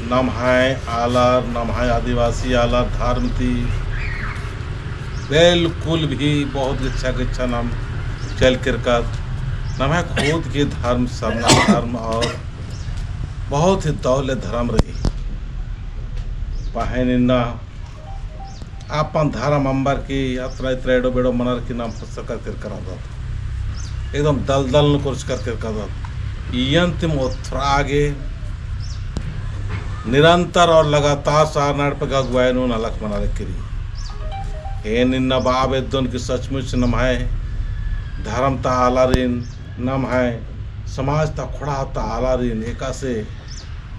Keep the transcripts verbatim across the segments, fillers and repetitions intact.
नम्है आलर, नम्है आदिवासी आलर धर्म ती बिल्कुल भी बहुत गेच्छा गेच्छा नाम चल केरकत। नम्है खुद की धर्म सरना धर्म और बहुत ही दौले धर्म रई। पहें इन्ना अपन धरम अम्बर की अतरा इतरा एड़ो बेड़ो मनर की नाम फसकर केरकत रअदत। एकदम दलदल नू कोरचकर केरकत रअदत। इयन तिम ओथरा गे निरंतर और लगातार सरना एड़पा गे अगुवाई नू नलख मना लगी रई। एन इन्ना बआ बेद्दोन की सचमुच नम्है धरम ता आलारिन, नम्है समाज ता खोड़ा ता आलारिन एकासे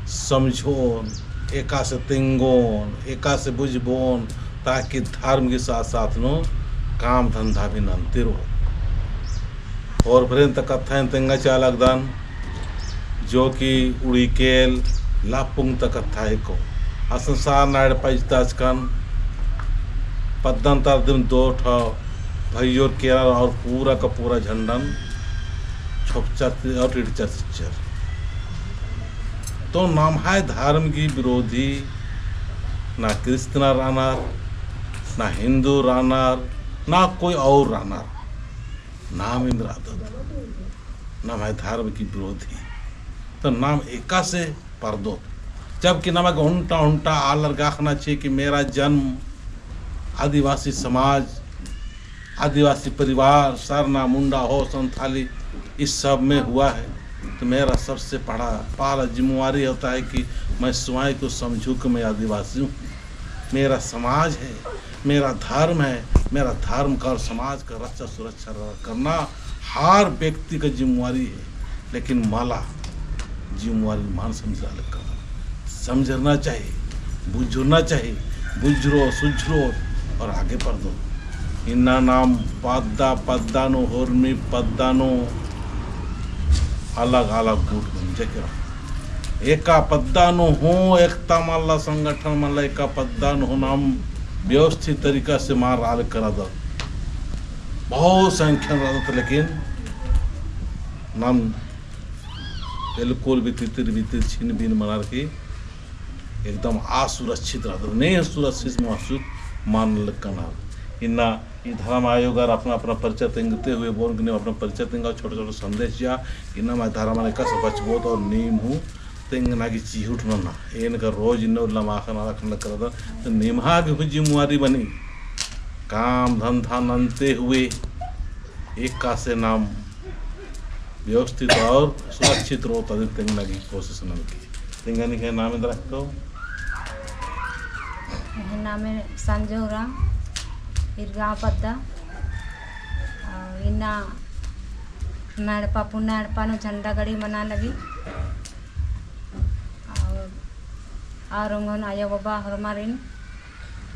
समझोन, एकासे तेंगोन, एकासे बुझबोन, ताकि धर्म की साथ साथ नू काम धंधा भी नन्ते रओ। होरमरिन ता कत्थन तेंगा चाला लगदन, जो कि उड़ीकेल लापुंग ता कत्था हेको। असन सरना एड़पा इजताचकन पद्दन तरदिम दो ठो भइयोर केरर और पूरा का पूरा झंडन छोपचर और टिड़चर चिच्चर। तो नम्है धर्म की विरोधी ना क्रिस्तना रअनर, ना हिंदू रअनर, ना कोई और रअनर। नाम इम रअदत, नम्है धर्म की विरोधी। तो नाम एकासे परदोत। जबकि नमा गे ओन्टा ओन्टा आलर गे अख़ना चाहिए कि मेरा जन्म आदिवासी समाज, आदिवासी परिवार, सरना, मुंडा हो, संथाली, इस सब में हुआ है। तो मेरा सबसे बड़ा, पहला जिम्मेवारी होता है कि मैं स्वयं को समझूँ कि मैं आदिवासी हूँ, मेरा समाज है, मेरा धर्म है, मेरा धर्म का और समाज का रक्षा सुरक्षा करना हर व्यक्ति का जिम्मेवारी है, लेकिन मला जिम्मेवारी मल समझरआ लक्कन। समझरना चाहिए, बुझुरना चाहिए, बुझुरो, सुझुरो और आगे परदो। इन्ना नाम पद्दा पद्दा नू, होरमी पद्दा नू अलग अलग गुट मंजा केरा। एका पद्दा नू हूँ एकता मल्ला, संगठन मल्ला, एका पद्दा नू हूँ नाम व्यवस्थित तरीका से मल रआ लक्कन रअदत। बहुत संख्या नू रअदत, लेकिन नाम बिल्कुल भी तितिर बितिर छिन बिन मनर की एकदम असुरक्षित रअदत, ने सुरक्षित महसूस मल नना लक्कन। इन्ना ई धर्म आयोगर अपना अपना परिचय तेंगते हुए बोन कि नीम अपना परिचय तेंगा, छोटा छोटा संदेश चिआ, इन्ना नमा धर्मन एकासे बचबोत और नीम हूँ तेंगना की चिहुट नना। एन का रोज इन्ना उल्ला माखन आखन लक्कन रअदत, तो निम्हा गे हूँ जिम्मेवारी बनी। काम धंधा नन्ते हुए एकासे नाम व्यवस्थित और सुरक्षित रओत अदिन तेंगना की कोशिश ननके। तेंगनी है नाम एन्दरा तो? एहे नामे संजो उराँव, इरगाँव पद्दा। और इन्ना एड़पा पुन्ना एड़पा नू झंडा गड़ी मना लगी। और, और ओंगोन आयो बाबा होरमारिन,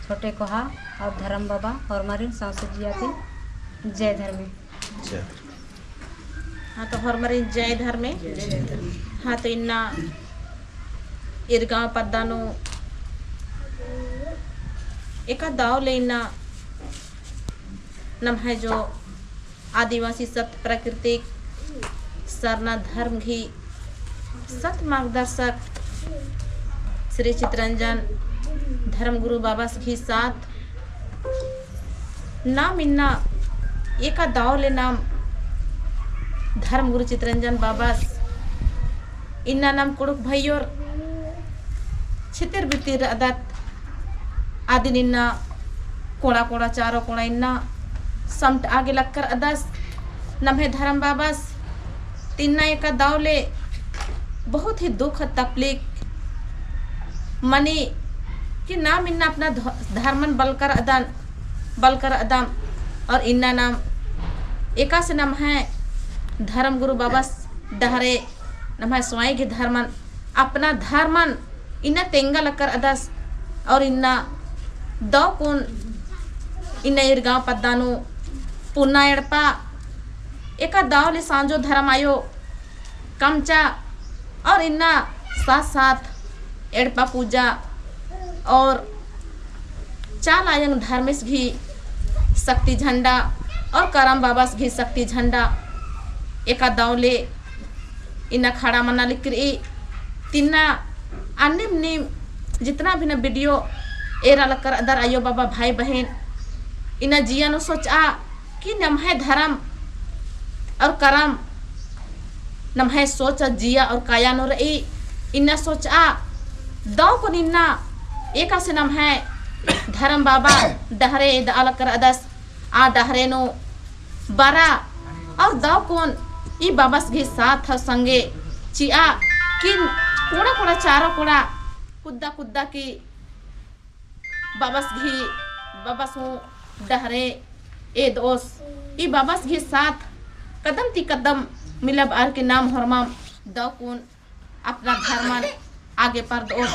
छोटे कोहा और धरम बाबा होरमारिन सौंसे जिया ती जय धर्मे। जय धर्मे। हाँ, तो होरमारिन जय धर्मे। जय धर्मे। हाँ, तो इन्ना इरगाँव पद्दा नू एका दव ले इन्ना नम्है जो आदिवासी सत प्राकृतिक सरना धर्म गही सत मार्गदर्शक श्री चितरंजन धर्मगुरु बाबस गही साथ नाम इन्ना एका दव ले नाम धर्मगुरु चितरंजन बाबस इन्ना नाम कुँड़ुख़ भइयोर छितिर बितिर रअदत। अदिन इन्ना कोड़ा कोड़ा चारो कोड़ा इन्ना समटआ गे लक्कर रअदस नम्है धर्म बाबस। तिन्ना एका दव ले बहुत ही दुख तकलीफ मनी कि नाम इन्ना अपना ध-, धर्मन बलकर रअदन, बलकर रअदम। और इन्ना नाम एकासे नम्है धर्मगुरु बाबस डहरे नम्है स्वयं गही धर्मन, अपना धर्मन इन्ना तेंगा लक्कर रअदस। और इन्ना दव कुन इन्ना इरगाँव पद्दा नू पुन्ना एड़पा एका दव ले सांजो धर्म आयो कमचा और इन्ना साथ साथ एड़पा पूजा और चाला अयंग धर्मेस गही शक्ति झंडा और करम बाबस गही शक्ति झंडा एका दव ले इन्ना खड़ा मना लिक्की रई। तिन्ना अन्नेम नीम जितना भी ना video एरा लक्कर अदर आयो बाबा भाई बहिन, इन्ना जिया नू सोचआ कि नम्है धरम और करम, नम्है सोच जिया और काया नू रई, इन्ना सोचआ दव कुन इन्ना एकासे नम्है धरम बाबा डहरे एदआ लक्कर अदस, आ डहरे नू बरा और दव कुन ई बाबस गही साथ और संगे चिआ कि कोड़ा कोड़ा चारो कोड़ा कुद्दा कुद्दा की बाबस गही, बाबस हूँ डहरे एदओस। ई बाबस गही साथ कदम ती कदम मिलाबअर की नाम होरमम दव कुन अपना धर्मन आगे परदओत।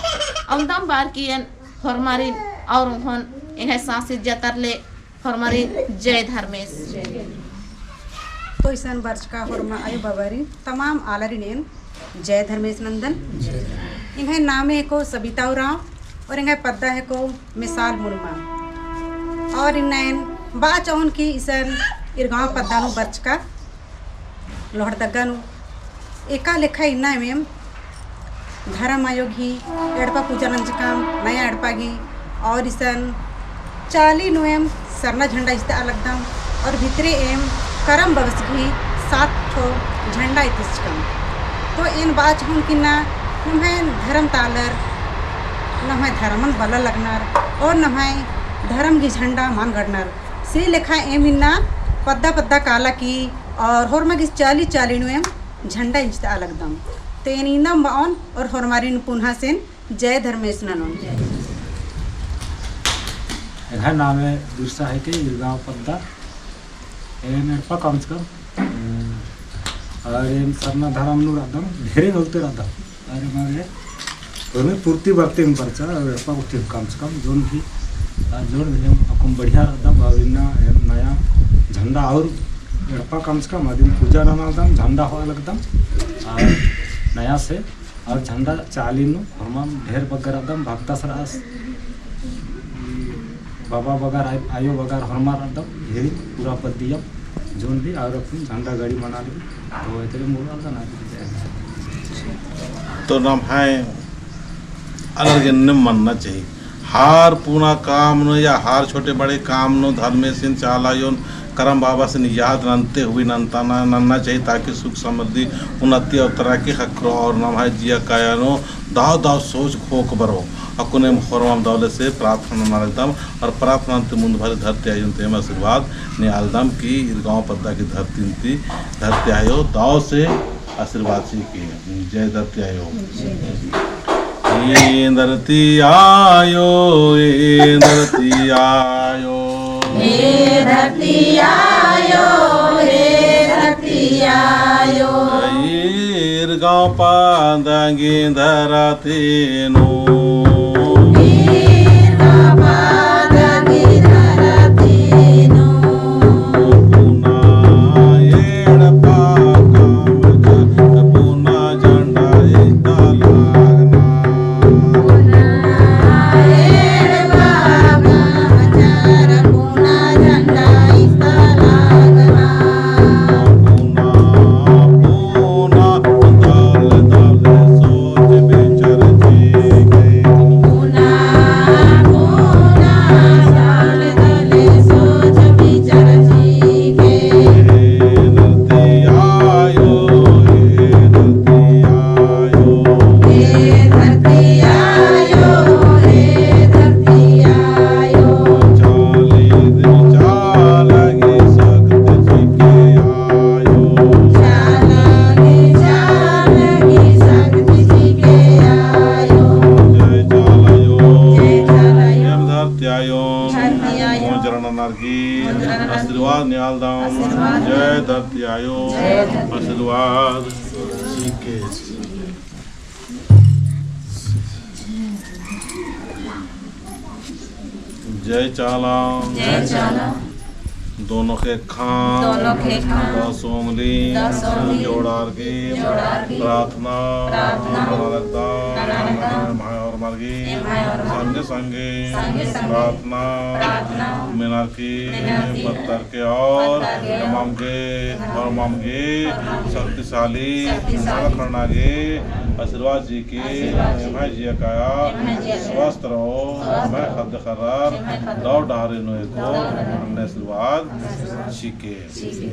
औंदम बअर की एन होरमारिन और उन्होन एंग्है सांसी जतर ले होरमारिन जय धर्मेस। तो इसन बरचका होरमा आयो बाबारिन तमाम आलारिन एन जय धर्मेस नंदन। एंग्है नामे हेको सबिता उराँव और एंग्है पद्दा हेको मिसाल मुर्मू। और इन्ना एन बआ चाहोन कि इसन ईर गाँव पद्दा नू बरचका लोहरदगा नू एका लेखा इन्ना एम धरम आयो गही एड़पा पूजा नंजकम, नया एड़पा गही, और इसन चाली नू एम सरना झंडा इजतआ लगदम, और भितरे एम करम बाबस गही सात ठो झंडा इतिचकम। तो एन बआ चाहोन कि ना नम्है धरम ता आलर, नम्है धरमन बल्ला लगनर, और नम्है धरम गही झंडा मल गड़नर। से लेखा एम इन्ना पद्दा पद्दा काला की और होरमा गही चाली चाली नू एम झंडा इजतआ लगदम। तो एन इन्नम बओन और होरमारिन पुनः से एन जय धर्मेस ननोन। एंग्है नामे बिरसा हेके, ईर गाँव पद्दा। एम एड़पा कमचकम। और एम सरना धरम नू रअदम, ढेरे गलते रअदम। अरे मारे, ओने पूर्ति बरते एम बरचा, और एड़पा गुट्ठी कमचकम, जोन भी, आ, जोन भी एम अक्कुन बढ़िया रअदम, और इन्ना एम नया झंडा और एड़पा कमचकम, अदिन पूजा ननालदम, झंडा होआ लगदम, और नया से, और झंडा चाली नू, होरमम ढेर बग्गर रअदम, भक्तस रअस। बाबा बगर, आय-, आयो बगर होरमर रअदम, ढेरी पूरा पद्दियम, जोन भी और अक्कुन झंडा गड़ी मना लगी, तो एतरे मुड़ालदन। तो नम्है आलर गे एन्ने मन्ना चाहिए। हर पुना काम नू या हर छोटे बड़े काम नू धर्मेसिन चाला आयोन करम बाबासिन याद नन्ते हुई नन्ता ना, नन्ना चाहिए, ताकि सुख समृद्धि, उन्नति और तरक्की ख़क्खरो और नम्है जिया काया नू दव दव सोच खोक बरो। अक्कुन एम होरमम दव ले से प्रार्थना नना लगदम और प्रार्थना ती मुन्द भले धरती आयोन ती एम आशीर्वाद नेआलदम कि ईर गाँव पद्दा की धरती ती, धरती आयो दव से आशीर्वाद चिके। जय धरती आयो। ए धरती आयो, ए धरती आयो। ए धरती आयो, ए धरती आयो। ईर गाँव पद्दा गही धरती नू। ईर गाँव पद्दा गही धरती नू। पुना एड़पा कमचकम, पुना झंडा इजतआ लगनर। पुना एड़पा कमचकम, पुना झंडा इजतआ लगनर। पुना, पुना दव ले, दव ले सोच विचार चिके। पुना, पुना दव ले, दव ले सोच विचार चिके। ए धरती आयो, ए धरती आयो। ए धरती आयो, ए धरती आयो। चाली दिन चाला गही शक्ति चिके आयो। चाला गही, चाला गही शक्ति चिके आयो। जय चाला आयो। जय चाला आयो। एम धरती आयो। धरती आयो। मोजरा ननर की मोजरा ननर की आशीर्वाद नेआलदम। आशीर्वाद। जय धरती आयो। जय धरती। आशीर्वाद चिके। जय चाला। जय चाला। दोनों ख़ेक्खन। दोनों ख़ेक्खन। दस उंगली। दस उंगली। जोड़ार की। जोड़ार की। प्रार्थना। प्रार्थना। नना लगदम। नना लगदम। एम्है होरमर की। एम्है होरमर की। संगे संगे। संगे संगे। प्रार्थना। प्रार्थना। मेनर की। मेनर की। पत्तर के और पत्तर के और एमन गे, एमन गे। होरमन गे। होरमन गे। शक्तिशाली। शक्तिशाली। नलख नना गे। आशीर्वाद चिके, आशीर्वाद चिके। एम्है जिया काया, एम्है जिया काया। स्वस्थ रओ, स्वस्थ रओ। एम्है ख़द्द ख़र्रर, एम्है ख़द्द दव डहरे नू एको, दव डहरे नू। अन्ने आशीर्वाद चिके। चिके।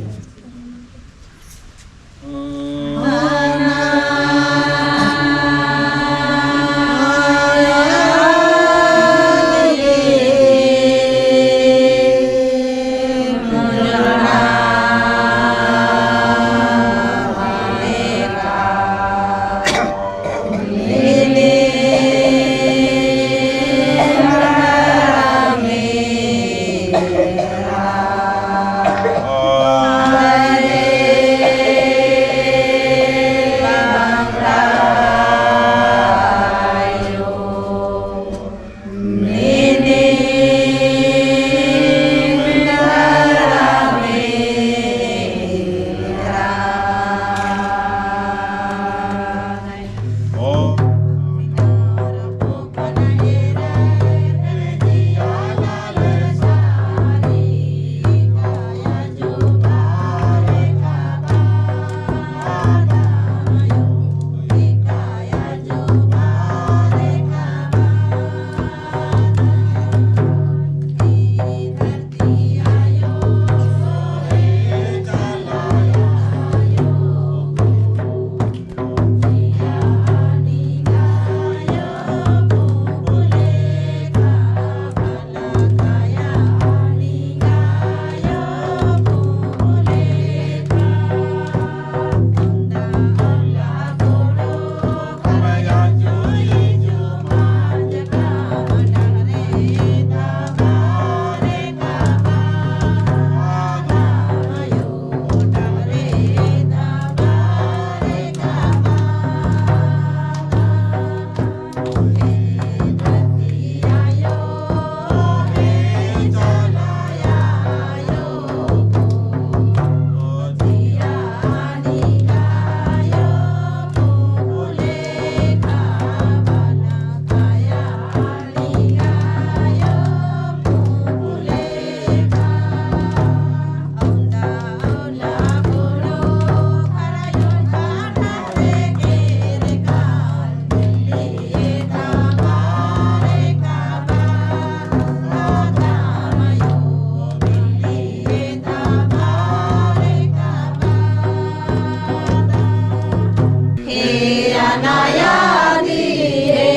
हे अनायादी, हे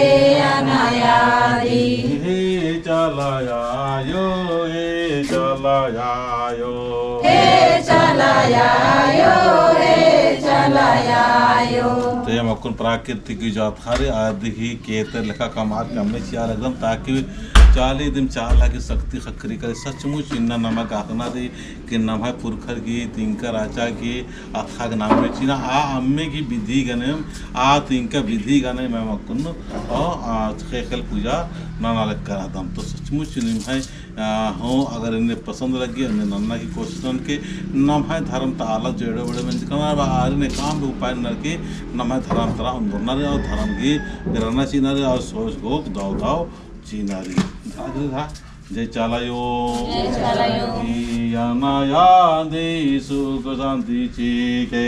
अनायादी। हे चाला आयो, हे चाला आयो। हे चाला आयो, हे चाला आयो। तो एम अक्कुन प्राकृतिक गही जात हरे, आदि ही केतर लेखा कमअर कम्मे चिअर एकदम, ताकि चाली दिम चाला गही शक्ति ख़क्खरी करे। सचमुच इन्ना नमा गे अख़ना रई कि नम्है पुरखर गही, तिंकर आचा गही अख़ा गे नम्है चिअना, आ अम्मे गही विधि गने, आ तिंका विधि गने एम अक्कुन, आ, आ, ख़ेख़ेल पूजा नना लक्कर रअदम। तो सचमुच निम्है, आ, हूँ, अगर एन्ने पसंद लग्गी, एन्ने नन्ना की कोशिश ननके, नम्है धर्म ता आलर जो एड़ो बेड़ो मेंजकन, बा आरिन एकअम भी उपाय ननके, नम्है धर्म तरा ओन्दरना रई, और धर्म गही बेरना चिअना रई, और सोच गोक दव दव चिअना रई। धरा धरा धरा। जय चाला आयो। जय चाला आयो। हे अनायादी सुख शांति चिके।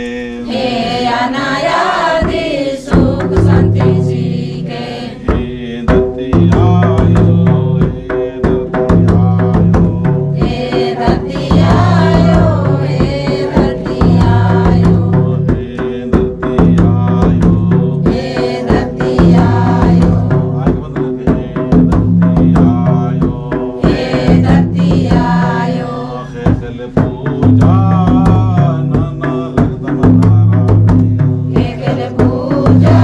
हे अनायादी सुख शांति चिके। हे धरती आयो, हे धरती आयो। हे धरती आयो, हे धरती आयो। हे धरती आयो। हे धरती आयो। आगे बता दे, हे धरती आयो। हे धरती आयो। ख़ेख़ेल पूजा नना लगदम धरम। ख़ेख़ेल पूजा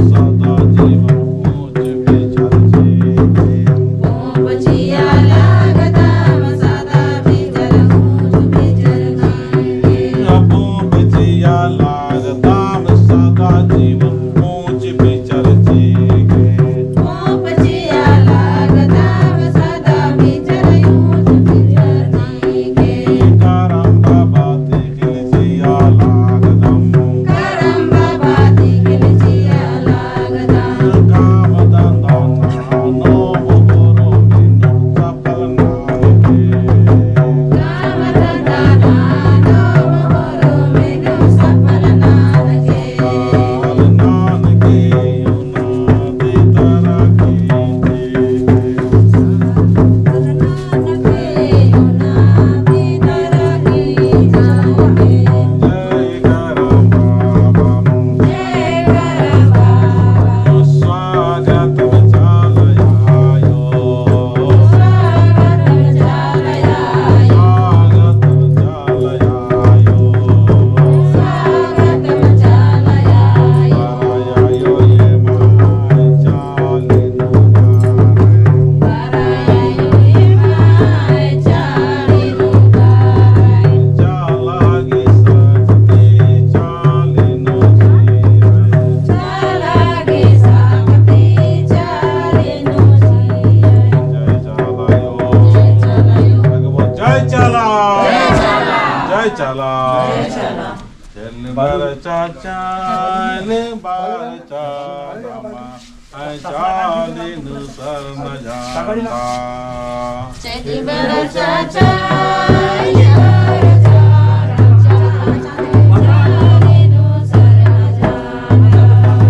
सदा जीवन ऊँच विचार चीके। पोंप चिआ लागदम सदा विचार ऊँच विचार चीके। पोंप चिआ लागदम सदा जीवन ऊँच विचार चीके। पोंप चिआ लागदम सदा विचार ऊँच विचार चीके। करम बाबा ती करम बाबा ती चिआ लागदम। काम धंधा नानो मोहरो मिनो सफल नानके। काम धंधा नानो मोहरो मिनो सफल नानके। सफल नानके। जय चाला। जय चाला। जय चाला। चेली बरचा, चेली बरचा, नमा, चाली नू सरना झंडा। चेली बरचा,